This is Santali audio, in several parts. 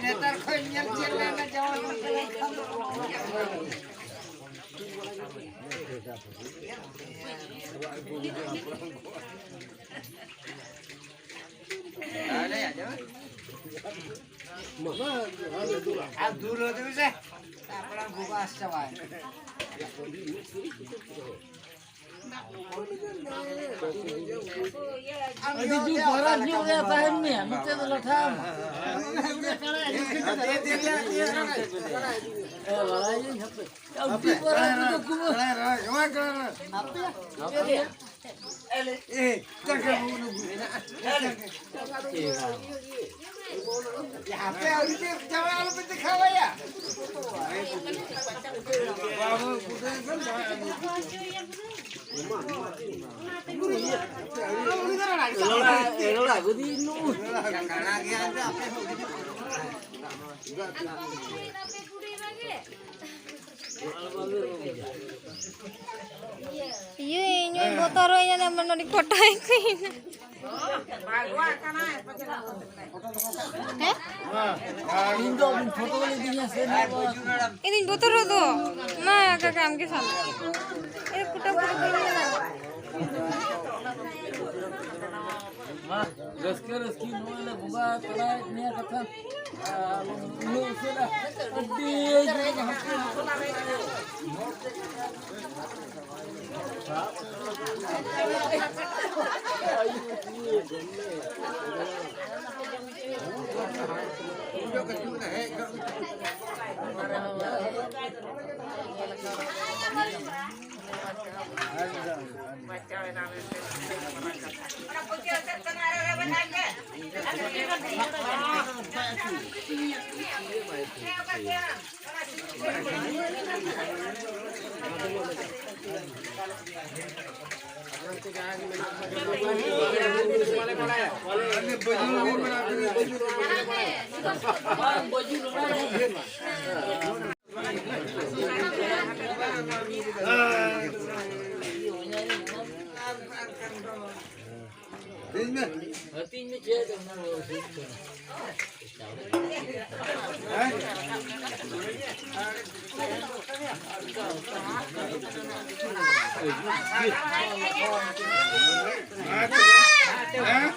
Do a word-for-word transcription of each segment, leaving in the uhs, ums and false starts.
ᱱᱮᱛᱟᱨ ᱠᱷᱚᱱ ᱧᱮᱞ ᱪᱮᱫ ᱞᱮᱱᱟ ᱡᱟᱶᱟᱭ ᱜᱚᱢᱠᱮ ᱞᱮᱱᱠᱷᱟᱱ ᱫᱚ᱾ ᱟᱨ ᱫᱩᱨ ᱦᱚᱫᱩᱨ ᱥᱮ ᱟᱯᱲᱟ ᱵᱩᱵᱟ ᱟᱥᱪᱟᱣᱟᱭ᱾ ᱟᱹᱰᱤ ᱡᱩᱨ ᱵᱟᱨᱟᱠ ᱧᱚᱜ ᱨᱮᱭᱟᱜ ᱛᱟᱦᱮᱱ ᱢᱮ, ᱱᱚᱛᱮ ᱫᱚ ᱞᱟᱴᱷᱟᱢ᱾ ᱮ, ᱞᱟᱲᱟᱭᱟᱹᱧ ᱦᱟᱯᱮ᱾ ᱟᱹᱰᱤ ᱵᱟᱨᱟᱠ ᱨᱮᱫᱚ ᱠᱩᱢᱟᱹ᱾ ᱟᱯᱮ ᱟᱹᱣᱨᱤ ᱯᱮ ᱡᱟᱶᱟᱭ ᱟᱞᱚ ᱯᱮ ᱫᱮᱠᱷᱟᱣᱟᱭᱟ᱾ ᱤᱭᱟᱹ, ᱤᱧ ᱦᱚᱸᱧ ᱵᱚᱛᱚᱨᱚᱜ ᱤᱧ, ᱢᱟᱱᱮ ᱱᱚᱰᱮ ᱠᱚᱴᱟᱭ ᱠᱚ ᱤᱧ᱾ ᱦᱮᱸ? ᱤᱧ ᱫᱚ ᱯᱷᱳᱴᱳ ᱞᱤᱫᱤᱧᱟ ᱥᱮ ᱱᱚᱣᱟ ᱫᱚ? ᱤᱧ ᱫᱩᱧ ᱵᱚᱛᱚᱨᱚᱜ ᱫᱚ᱾ ᱢᱟ, ᱠᱟᱠᱟ, ᱟᱢ ᱜᱮ ᱥᱟᱵ᱾ ᱮ, ᱯᱷᱳᱴᱳ, ᱯᱷᱳᱴᱳ ᱠᱚ ᱧᱮᱞᱟ᱾ ᱢᱟ, ᱨᱟᱹᱥᱠᱟᱹ, ᱨᱟᱹᱥᱠᱟᱹ, ᱱᱚᱜᱼᱚᱭ ᱞᱮ ᱵᱚᱸᱜᱟ ᱛᱟᱞᱟᱭᱮᱫ ᱢᱮᱭᱟ ᱠᱟᱛᱷᱟ᱾ ᱟᱨ ᱩᱱᱟᱹᱜ ᱩᱥᱟᱹᱨᱟ ᱟᱹᱰᱤ ᱡᱳᱨ ᱦᱟᱹᱠᱩ᱾ ᱦᱟᱹᱴᱤᱧ ᱢᱮ᱾ ᱦᱟᱹᱴᱤᱧ ᱢᱮ, ᱪᱮᱫ ᱚᱱᱟ ᱫᱚ ᱦᱩᱭᱩᱜ ᱠᱟᱱᱟ᱾ ᱦᱮᱸ? ᱦᱮᱸ?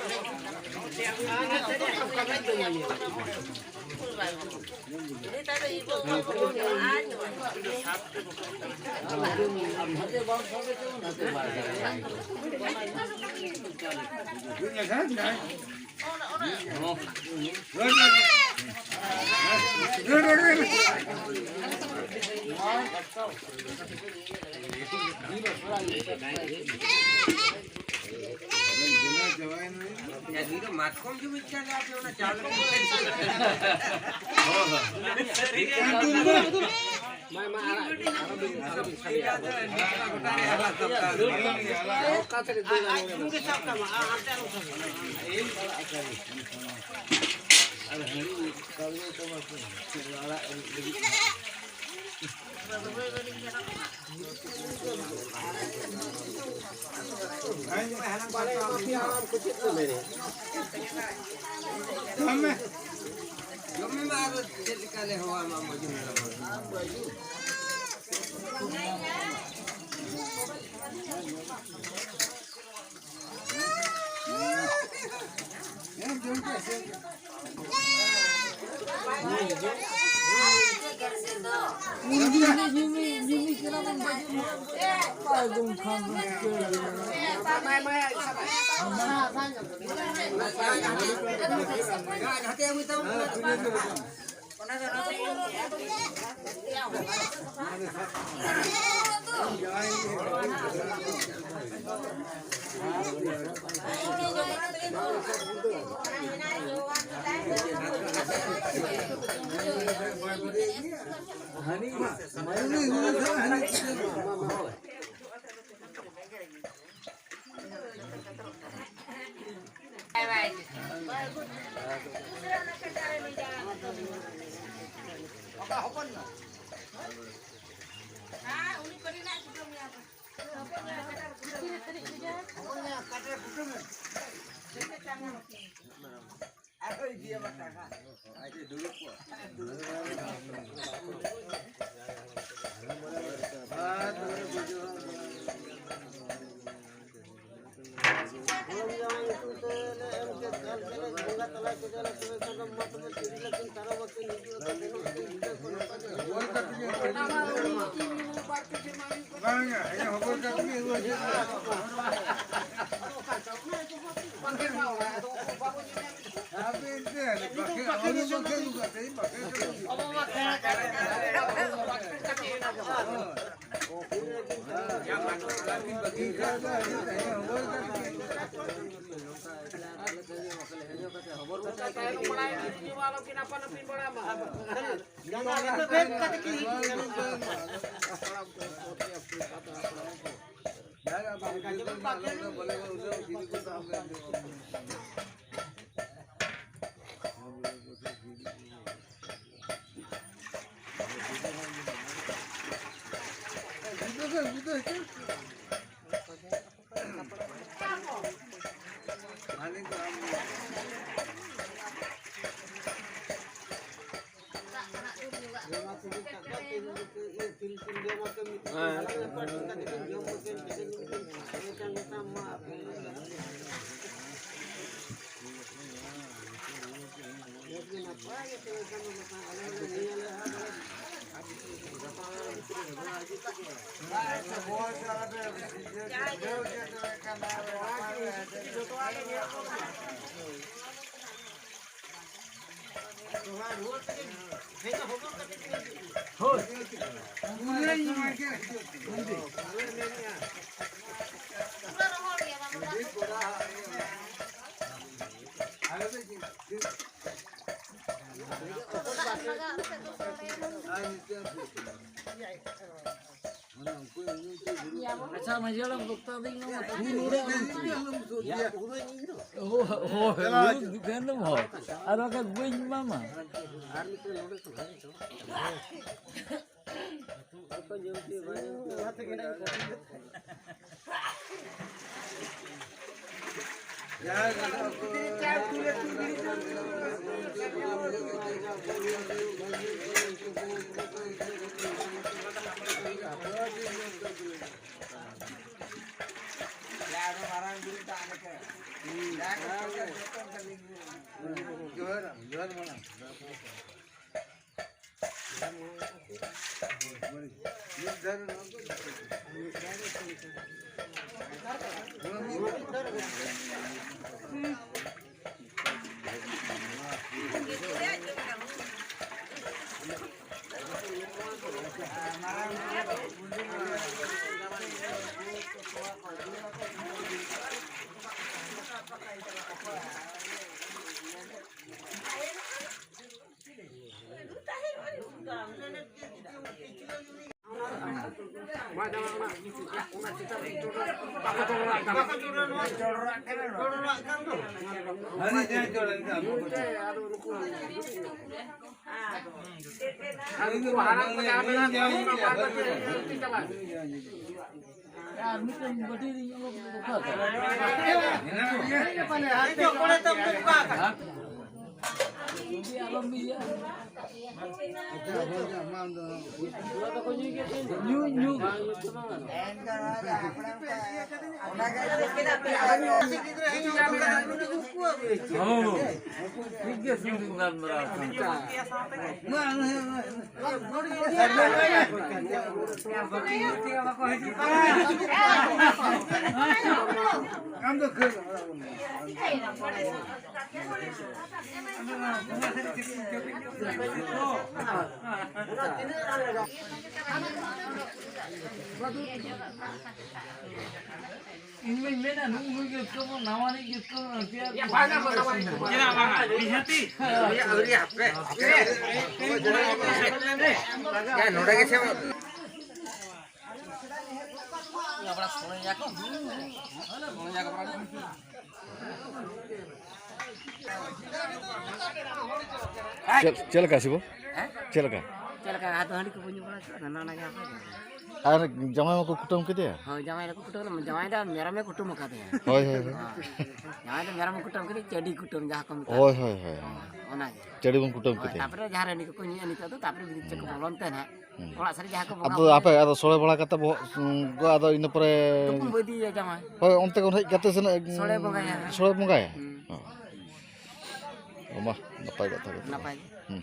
ᱢᱟᱛᱠᱚᱢ ᱡᱩᱢᱤ ᱪᱟᱞᱟᱜ ᱟᱯᱮ ᱚᱱᱟ ᱪᱟᱣᱞᱮ ᱠᱚ᱾ ᱡᱚᱢ ᱢᱮ ᱢᱟ, ᱟᱨ ᱪᱮᱫ ᱞᱮᱠᱟ ᱞᱮ ᱦᱚᱦᱚ ᱟᱢᱟ, ᱢᱟᱹᱡᱷᱤ ᱦᱟᱲᱟᱢ? ᱵᱟᱝᱟ, ᱤᱧ ᱦᱚᱵᱚᱨ ᱠᱟᱛᱮ ᱜᱮ ᱨᱩᱣᱟᱹᱲ ᱦᱤᱡᱩᱜ ᱢᱮ᱾ ᱟᱵᱮᱱ ᱫᱚ ᱵᱟᱠᱷᱮᱲ, ᱟᱹᱞᱩ ᱵᱟᱠᱷᱮᱲ ᱠᱟᱛᱮ, ᱵᱟᱠᱷᱮᱲ ᱠᱟᱛᱮ᱾ ᱦᱳᱭ᱾ ᱟᱹᱵᱤᱱ ᱵᱟᱹᱠᱤ ᱠᱷᱟᱱ ᱫᱚ ᱟᱹᱞᱤᱧ ᱫᱚ ᱦᱚᱵᱚᱨ ᱠᱟᱛᱮ ᱜᱮ᱾ ᱛᱟᱭᱱᱚᱢ ᱵᱟᱲᱟᱭ ᱱᱟ, ᱟᱞᱚ ᱠᱤᱱ ᱟᱯᱟᱱ ᱟᱹᱯᱤᱱ ᱵᱟᱲᱟ ᱢᱟ᱾ ᱟᱪᱪᱷᱟ, ᱢᱟᱹᱡᱷᱤ ᱦᱟᱲᱟᱢ, ᱵᱚᱠᱛᱟ ᱫᱚᱧ ᱮᱢᱟᱢᱟ᱾ ᱛᱷᱩ ᱱᱚᱰᱮ ᱟᱞᱚᱢ ᱛᱷᱩ᱾ ᱦᱳᱭ, ᱦᱳᱭ, ᱦᱳᱭ, ᱦᱳᱭ, ᱟᱨ ᱵᱟᱠᱷᱟᱡ ᱵᱟᱹᱧ ᱮᱢᱟᱢᱟ᱾ ᱡᱚᱦᱟᱨ, ᱡᱚᱦᱟᱨ ᱢᱟᱲᱟᱝ᱾ ᱟᱨ ᱢᱤᱫᱴᱮᱱ ᱵᱟᱹᱴᱤ ᱨᱤᱧ ᱚᱰᱚᱠ ᱫᱚᱨᱠᱟᱨ᱾ ᱡᱩᱫᱤ ᱟᱞᱚᱢ ᱤᱭᱟᱹᱜᱼᱟ᱾ ᱧᱩ, ᱧᱩ᱾ ᱦᱚᱸ, ᱴᱷᱤᱠ ᱜᱮ, ᱥᱩᱨ ᱜᱟᱞᱢᱟᱨᱟᱣ ᱠᱟᱱᱟ᱾ ᱤᱧ ᱢᱟᱧ ᱢᱮᱱᱟ, ᱱᱩᱜᱼᱩ ᱱᱩᱭ ᱜᱮ ᱩᱛᱠᱟᱹ ᱵᱚᱱ, ᱱᱟᱣᱟᱱᱤᱡ ᱜᱮ ᱩᱛᱠᱟᱹ ᱵᱚᱱ, ᱪᱮᱫᱟᱜ ᱵᱟᱝᱟ, ᱵᱟᱝᱟ, ᱱᱤᱦᱟᱹᱛᱤ᱾ ᱱᱚᱰᱮ ᱜᱮ ᱥᱮ᱾ ᱪᱮᱫ, ᱪᱮᱫ ᱞᱮᱠᱟ ᱥᱤᱵᱩ? ᱦᱮᱸ? ᱪᱮᱫ ᱞᱮᱠᱟ? ᱪᱮᱫ ᱞᱮᱠᱟ? ᱟᱫᱚ ᱦᱟᱺᱰᱤ ᱠᱚᱵᱚᱱ ᱧᱩ ᱵᱟᱲᱟ ᱠᱮᱫᱟ, ᱚᱱᱟ, ᱚᱱᱟ ᱜᱮ ᱟᱯᱮ ᱫᱚ᱾ ᱟᱨ ᱡᱟᱶᱟᱭ ᱢᱟᱠᱚ ᱠᱩᱴᱟᱹᱢ ᱠᱮᱫᱮᱭᱟ? ᱦᱳᱭ, ᱡᱟᱶᱟᱭ ᱫᱚᱠᱚ ᱠᱩᱴᱟᱹᱢ ᱠᱮᱫᱟ, ᱡᱟᱶᱟᱭ ᱫᱚ ᱢᱮᱨᱚᱢᱮ ᱠᱩᱴᱟᱹᱢ ᱟᱠᱟᱫᱮᱭᱟ᱾ ᱦᱳᱭ, ᱦᱳᱭ, ᱦᱳᱭ᱾ ᱦᱳᱭ᱾ ᱡᱟᱶᱟᱭ ᱫᱚ ᱢᱮᱨᱚᱢᱮ ᱠᱩᱴᱟᱹᱢ ᱠᱮᱫᱮᱭᱟ, ᱪᱟᱹᱰᱤ ᱠᱩᱴᱟᱹᱢ ᱡᱟᱦᱟᱸ ᱠᱚ ᱢᱮᱛᱟᱜ ᱦᱳᱭ, ᱠᱟᱱᱟ᱾ ᱦᱳᱭ, ᱦᱳᱭ᱾ ᱦᱳᱭ, ᱚᱱᱟᱜᱮ᱾ ᱪᱟᱹᱰᱤ ᱵᱚᱱ ᱠᱩᱴᱟᱹᱢ ᱦᱳᱭ, ᱠᱮᱫᱮᱭᱟ᱾ ᱛᱟᱯᱚᱨᱮ ᱡᱟᱦᱟᱸ ᱨᱮ ᱦᱟᱺᱰᱤ ᱠᱚᱠᱚ ᱧᱩᱭᱟ ᱱᱤᱛᱚᱜ ᱫᱚ, ᱛᱟᱯᱚᱨᱮ ᱜᱤᱫᱽᱨᱟᱹ ᱠᱚ ᱵᱚᱞᱚᱱ ᱛᱮ ᱱᱟᱦᱟᱜ᱾ ᱦᱩᱸ᱾ ᱚᱲᱟᱜ ᱥᱮᱫ ᱨᱮ ᱡᱟᱦᱟᱸ ᱠᱚ ᱵᱚᱸᱜᱟ ᱟᱫᱚ ᱵᱩᱨᱩ ᱟᱯᱮ ᱟᱫᱚ ᱥᱚᱲᱮ ᱵᱟᱲᱟ ᱠᱟᱛᱮ ᱵᱚᱦᱚᱜ, ᱩᱸ, ᱠᱚ ᱟᱫᱚ ᱤᱱᱟᱹ ᱯᱚᱨᱮ ᱛᱩᱯᱩᱱ ᱵᱚ ᱤᱫᱤᱭᱮᱭᱟ ᱡᱟᱶᱟᱭ᱾ ᱦᱳᱭ, ᱚᱱᱛᱮ ᱠᱷᱚᱱ ᱦᱮᱡ ᱠᱟᱛᱮ ᱥᱮ ᱱᱟᱜ, ᱥᱚᱲᱮ ᱵᱚᱸᱜᱟᱭᱟ᱾ ᱥᱚᱲᱮ ᱵᱚᱸᱜᱟᱭᱟ? ᱦᱩᱸ᱾ ᱦᱚᱸ᱾ ᱚ, ᱢᱟ, ᱱᱟᱯᱟᱭ ᱠᱟᱛᱷᱟ ᱜᱮ ᱛᱚᱵᱮ᱾ ᱱᱟᱯᱟᱭ ᱜᱮ᱾ ᱦᱩᱸ᱾